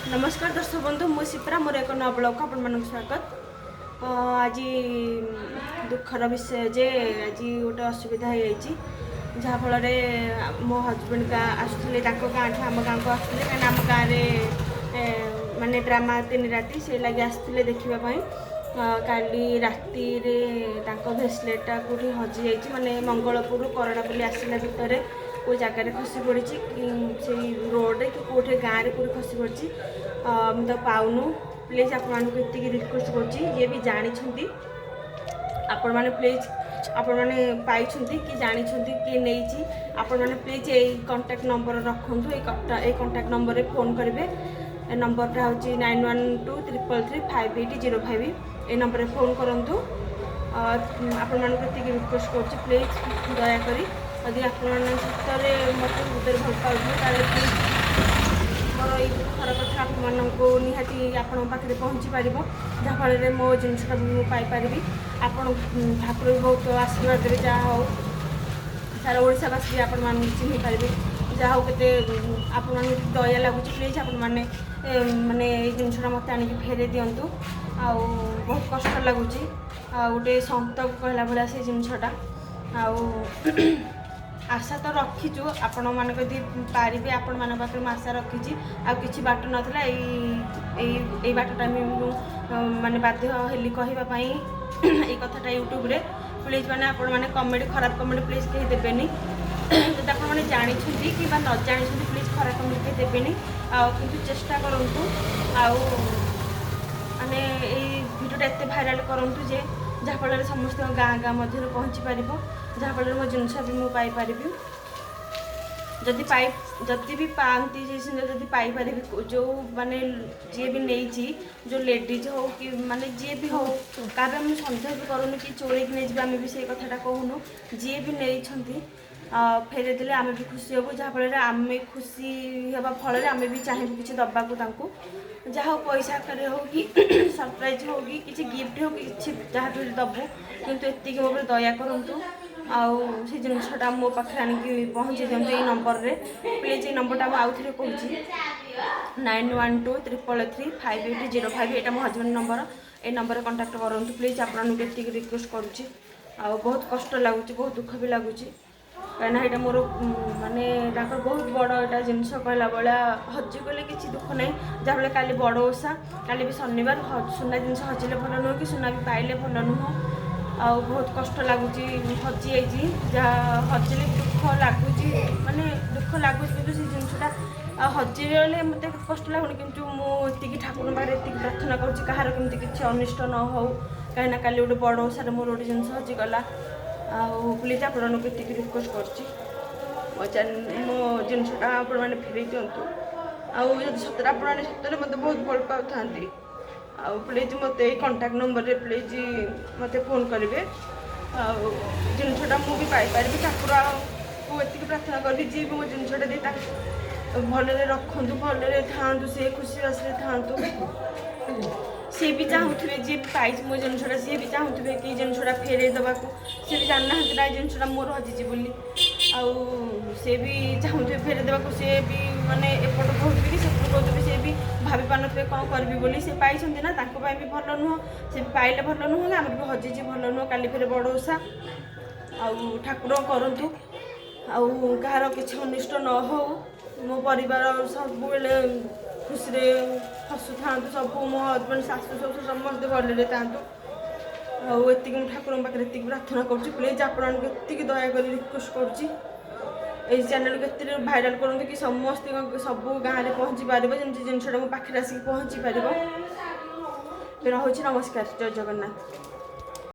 ନମସ୍କାର ଦର୍ଶକ ବନ୍ଧୁ, ମୁଁ ସିପ୍ରା। ମୋର ଏକ ନୂଆ ବ୍ଲଗ୍କୁ ଆପଣମାନଙ୍କୁ ସ୍ୱାଗତ। ଆଜି ଦୁଃଖର ବିଷୟ ଯେ ଆଜି ଗୋଟେ ଅସୁବିଧା ହେଇଯାଇଛି, ଯାହାଫଳରେ ମୋ ହଜବେଣ୍ଡ ଗାଁ ଆସୁଥିଲେ, ତାଙ୍କ ଗାଁଠୁ ଆମ ଗାଁକୁ ଆସୁଥିଲେ, କାହିଁକିନା ଆମ ଗାଁରେ ମାନେ ଡ୍ରାମା 3 ରାତି, ସେଇ ଲାଗି ଆସିଥିଲେ ଦେଖିବା ପାଇଁ। କାଲି ରାତିରେ ତାଙ୍କ ବ୍ରେସଲେଟ୍ଟା କେଉଁଠି ହଜିଯାଇଛି। ମାନେ ମଙ୍ଗଳପୁର କରଡ଼ାପଲ୍ଲୀ ଆସିଲା ଭିତରେ କେଉଁ ଜାଗାରେ ଖସି ପଡ଼ିଛି କି ସେଇ ରୋଡ଼ରେ କି କେଉଁଠି ଗାଁରେ କେଉଁଠି ଖସି ପଡ଼ିଛି। ଆମେ ତ ପାଉନୁ। ପ୍ଲିଜ୍ ଆପଣମାନଙ୍କୁ ଏତିକି ରିକ୍ୱେଷ୍ଟ କରୁଛି, ଯିଏ ବି ଜାଣିଛନ୍ତି ଆପଣମାନେ, ପ୍ଲିଜ୍ ଆପଣମାନେ ପାଇଛନ୍ତି କି ଜାଣିଛନ୍ତି କିଏ ନେଇଛି, ଆପଣମାନେ ପ୍ଲିଜ୍ ଏଇ କଣ୍ଟାକ୍ଟ ନମ୍ବର ରଖନ୍ତୁ। ଏଇ କଣ୍ଟାକ୍ଟ ନମ୍ବରରେ ଫୋନ୍ କରିବେ। ଏ ନମ୍ବରଟା ହେଉଛି 9123335805। ଏ ନମ୍ବରରେ ଫୋନ୍ କରନ୍ତୁ। ଆପଣମାନଙ୍କୁ ଏତିକି ରିକ୍ୱେଷ୍ଟ କରୁଛି, ପ୍ଲିଜ୍ ଦୟାକରି ଯଦି ଆପଣମାନେ ସତରେ ମୋତେ ହୃଦୟରେ ଭଲ ପାଉଥିବେ, ତାହେଲେ ପ୍ଲିଜ୍ ମୋର ଏଇ ଦୁଃଖର କଥା ଆପଣମାନଙ୍କୁ ନିହାତି ଆପଣଙ୍କ ପାଖରେ ପହଞ୍ଚି ପାରିବ, ଯାହାଫଳରେ ମୋ ଜିନିଷଟା ବି ମୁଁ ପାଇପାରିବି। ଆପଣ ଠାକୁର ବି ବହୁତ ଆଶୀର୍ବାଦ ଦେବେ। ଯାହା ହଉ, ସାରା ଓଡ଼ିଶାବାସୀ ବି ଆପଣମାନଙ୍କୁ ଚିହ୍ନି ପାରିବେ। ଯାହା ହଉ, କେତେ ଆପଣମାନଙ୍କୁ ଦୟା ଲାଗୁଛି। ପ୍ଲିଜ୍ ଆପଣମାନେ ମାନେ ଏଇ ଜିନିଷଟା ମୋତେ ଆଣିକି ଫେରେଇ ଦିଅନ୍ତୁ। ଆଉ ବହୁତ କଷ୍ଟ ଲାଗୁଛି, ଆଉ ଗୋଟେ ସନ୍ତକ କହିଲା ଭଳିଆ ସେଇ ଜିନିଷଟା। ଆଉ ଆଶା ତ ରଖିଛୁ, ଆପଣମାନେ ଯଦି ପାରିବେ, ଆପଣମାନଙ୍କ ପାଖରେ ମୁଁ ଆଶା ରଖିଛି। ଆଉ କିଛି ବାଟ ନଥିଲା, ଏଇ ଏଇ ଏଇ ବାଟଟା ବି ମୁଁ ମାନେ ବାଧ୍ୟ ହେଲି କହିବା ପାଇଁ ଏଇ କଥାଟା ୟୁଟ୍ୟୁବରେ। ପ୍ଲିଜ୍ ମାନେ ଆପଣମାନେ କମେଣ୍ଟ, ଖରାପ କମେଣ୍ଟ ପ୍ଲିଜ୍ କେହି ଦେବେନି। ଯଦି ଆପଣମାନେ ଜାଣିଛନ୍ତି କିମ୍ବା ନ ଜାଣିଛନ୍ତି, ପ୍ଲିଜ୍ ଖରାପ କମେଣ୍ଟ କେହି ଦେବେନି। ଆଉ କିନ୍ତୁ ଚେଷ୍ଟା କରନ୍ତୁ ଆଉ ମାନେ ଏଇ ଭିଡ଼ିଓଟା ଏତେ ଭାଇରାଲ୍ କରନ୍ତୁ ଯେ ଯାହାଫଳରେ ସମସ୍ତଙ୍କ ଗାଁ ଗାଁ ମଧ୍ୟରେ ପହଞ୍ଚି ପାରିବ, ଯାହାଫଳରେ ମୋ ଜିନିଷ ବି ମୁଁ ପାଇପାରିବି। ଯଦି ବି ପାଆନ୍ତି, ସେ ଜିନିଷ ଯଦି ପାଇପାରିବି, ଯେଉଁ ମାନେ ଯିଏ ବି ନେଇଛି, ଯେଉଁ ଲେଡ଼ିଜ୍ ହଉ କି ମାନେ ଯିଏ ବି ହଉ, କାହା ବି ଆମେ ସନ୍ଦେହ ବି କରୁନୁ କି ଚୋରେଇକି ନେଇଯିବେ, ଆମେ ବି ସେଇ କଥାଟା କହୁନୁ। ଯିଏ ବି ନେଇଛନ୍ତି, ଫେରେଇ ଦେଲେ ଆମେ ବି ଖୁସି ହେବୁ। ଯାହାଫଳରେ ଆମେ ଖୁସି ହେବା ଫଳରେ ଆମେ ବି ଚାହିଁବୁ କିଛି ଦେବାକୁ ତାଙ୍କୁ, ଯାହା ହଉ ପଇସା ଆକାରରେ ହଉ କି ସରପ୍ରାଇଜ୍ ହଉ କି କିଛି ଗିଫ୍ଟ ହଉ କି କିଛି ଯାହା ବି ଦେବୁ। କିନ୍ତୁ ଏତିକି ମୋ ଉପରେ ଦୟା କରନ୍ତୁ ଆଉ ସେ ଜିନିଷଟା ମୋ ପାଖରେ ଆଣିକି ପହଞ୍ଚେଇ ଦିଅନ୍ତୁ ଏଇ ନମ୍ବରରେ। ପ୍ଲିଜ୍ ଏଇ ନମ୍ବରଟା ମୁଁ ଆଉ ଥରେ କହୁଛି, 9123335805। ଏଇଟା ମୋ ହଜବେଣ୍ଡ ନମ୍ବର। ଏଇ ନମ୍ବରରେ କଣ୍ଟାକ୍ଟ କରନ୍ତୁ ପ୍ଲିଜ୍। ଆପଣଙ୍କୁ ଏତିକି ରିକ୍ୱେଷ୍ଟ କରୁଛି। ଆଉ ବହୁତ କଷ୍ଟ ଲାଗୁଛି, ବହୁତ ଦୁଃଖ ବି ଲାଗୁଛି, କାହିଁକିନା ଏଇଟା ମୋର ମାନେ ତାଙ୍କର ବହୁତ ବଡ଼ ଏଇଟା ଜିନିଷ କହିଲା ଭଳିଆ। ହଜିଗଲେ କିଛି ଦୁଃଖ ନାହିଁ, ଯାହାଫଳରେ କାଲି ବଡ଼ ଓଷା, କାଲି ବି ଶନିବାର। ସୁନା ଜିନିଷ ହଜିଲେ ଭଲ ନୁହଁ କି ସୁନା ବି ପାଇଲେ ଭଲ ନୁହଁ। ଆଉ ବହୁତ କଷ୍ଟ ଲାଗୁଛି, ହଜି ଯାଇଛି। ଯାହା ହଜିଲେ ଦୁଃଖ ଲାଗୁଛି, ମାନେ ଦୁଃଖ ଲାଗୁଛି, କିନ୍ତୁ ସେ ଜିନିଷଟା ଆଉ ହଜିଗଲେ ମୋତେ କଷ୍ଟ ଲାଗୁନି। କିନ୍ତୁ ମୁଁ ଏତିକି ଠାକୁରଙ୍କ ପାଖରେ ଏତିକି ପ୍ରାର୍ଥନା କରୁଛି, କାହାର କେମିତି କିଛି ଅନିଷ୍ଟ ନ ହଉ, କାହିଁକିନା କାଲି ଗୋଟେ ବଡ଼ ଓଷାରେ ମୋର ଗୋଟେ ଜିନିଷ ହଜିଗଲା। ଆଉ ପ୍ଲିଜ୍ ଆପଣମାନଙ୍କୁ ଏତିକି ରିକ୍ୱେଷ୍ଟ କରୁଛି, ମୋ ଜିନିଷଟା ଆପଣମାନେ ଫେରେଇ ଦିଅନ୍ତୁ। ଆଉ ଯଦି ସତରେ ଆପଣମାନେ ସତରେ ମୋତେ ବହୁତ ଭଲ ପାଉଥାନ୍ତି, ଆଉ ପ୍ଲିଜ୍ ମୋତେ ଏଇ କଣ୍ଟାକ୍ଟ ନମ୍ବରରେ ପ୍ଲିଜ୍ ମୋତେ ଫୋନ୍ କରିବେ, ଆଉ ଜିନିଷଟା ମୁଁ ବି ପାଇପାରିବି। ଠାକୁରଙ୍କୁ ଏତିକି ପ୍ରାର୍ଥନା କରିବି, ଯିଏ ବି ମୋ ଜିନିଷଟା ଦେଇ ତାକୁ ଭଲରେ ରଖନ୍ତୁ, ଭଲରେ ଥାଆନ୍ତୁ, ସେ ଖୁସି ବାସିରେ ଥାଆନ୍ତୁ। ସିଏ ବି ଚାହୁଁଥିବେ, ଯିଏ ବି ପାଇଛି ମୋ ଜିନିଷଟା, ସିଏ ବି ଚାହୁଁଥିବେ କି ଜିନିଷଟା ଫେରେଇ ଦେବାକୁ। ସିଏ ବି ଜାଣିନାହାନ୍ତି ନା ଏ ଜିନିଷଟା ମୋର ହଜିଛି ବୋଲି। ଆଉ ସିଏ ବି ଚାହୁଁଥିବେ ଫେରେଇ ଦେବାକୁ। ସିଏ ବି ମାନେ ଏପଟୁ କହୁଥିବେ କି ସେପଟୁ କହୁଥିବେ, ସିଏ ବି ଭାବି ପାରୁନଥିବେ କ'ଣ କରିବି ବୋଲି। ସେ ପାଇଛନ୍ତି ନା, ତାଙ୍କ ପାଇଁ ବି ଭଲ ନୁହଁ, ସେ ବି ପାଇଲେ ଭଲ ନୁହଁ କି ଆମର ବି ହଜିଛି ଭଲ ନୁହଁ। କାଲି ଫେରେ ବଡ଼ ଓଷା। ଆଉ ଠାକୁର କରନ୍ତୁ ଆଉ କାହାର କିଛି ଅନିଷ୍ଟ ନ ହଉ। ମୋ ପରିବାର ସବୁବେଳେ ଖୁସିରେ ହସୁଥାନ୍ତୁ ସବୁ, ମୋ ହଜବେଣ୍ଡ, ଶାଶୁ, ଶ୍ୱଶୁର ସମସ୍ତେ ଭଲରେ ଥାଆନ୍ତୁ। ଆଉ ଏତିକି ମୁଁ ଠାକୁରଙ୍କ ପାଖରେ ଏତିକି ପ୍ରାର୍ଥନା କରୁଛି। ପ୍ଲିଜ୍ ଆପଣମାନଙ୍କୁ ଏତିକି ଦୟାକରି ରିକ୍ୱେଷ୍ଟ କରୁଛି, ଏଇ ଚ୍ୟାନେଲକୁ ଏତେ ଭାଇରାଲ କରନ୍ତୁ କି ସମସ୍ତଙ୍କ ସବୁ ଗାଁରେ ପହଞ୍ଚି ପାରିବ, ଯେମିତି ଜିନିଷଟା ମୋ ପାଖରେ ଆସିକି ପହଞ୍ଚି ପାରିବ। ରହୁଛି, ନମସ୍କାର, ଜୟ ଜଗନ୍ନାଥ।